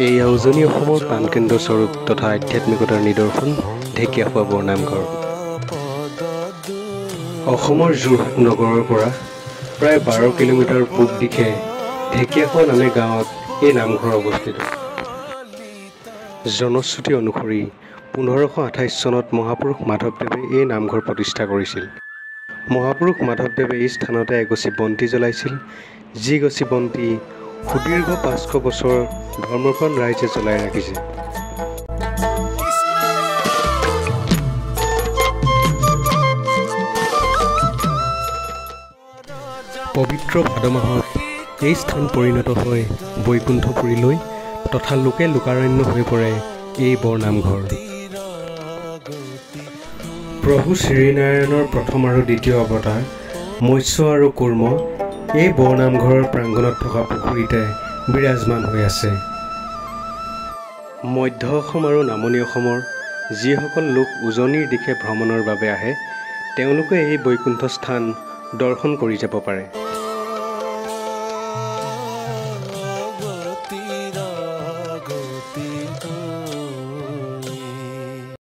এয়া উজনি অসমৰ প্ৰাণকেন্দ্ৰ স্বৰূপ তথা আধ্যাত্মিকতাৰ নিদৰ্শন ঢেকীয়াখোৱা বৰনামঘৰ। অসমৰ যোৰহাট নগৰৰ পৰা প্ৰায় 12 কিলোমিটাৰ পূব দিশে ঢেকীয়াখোৱা নামে গাঁৱত এই নামঘৰ অৱস্থিত। জনশ্ৰুতি অনুসৰি 1528 চনত মহাপুৰুষ মাধৱদেৱে এই নামঘৰ প্ৰতিষ্ঠা কৰিছিল। মহাপুৰুষ মাধৱদেৱে এই স্থানতে এগছি বন্তি জ্বলাইছিল, যি গছি বন্তি সুদীৰ্ঘ 500 বছৰ ধৰ্মপ্ৰাণ ৰাইজে জ্বলাই ৰাখিছে। পবিত্ৰ ভাদ মাহত এই স্থান পৰিণত হয় বৈকুণ্ঠপুৰীলৈ তথা লোকে লোকাৰণ্য হৈ পৰে এই বৰনামঘৰ। প্ৰভু শ্ৰীনাৰায়ণৰ প্ৰথম আৰু দ্বিতীয় অৱতাৰ মৎস্য আৰু কুৰ্ম এই বৰনামঘৰৰ প্ৰাংগণত থকা পুখুৰীতে বিৰাজমান হৈ আছে। মধ্য অসম আৰু নামনি অসমৰ যিসকল লোক উজনিৰ দিশে ভ্ৰমণৰ বাবে আহে, তেওঁলোকে এই বৈকুণ্ঠ স্থান দৰ্শন কৰি যাব পাৰে।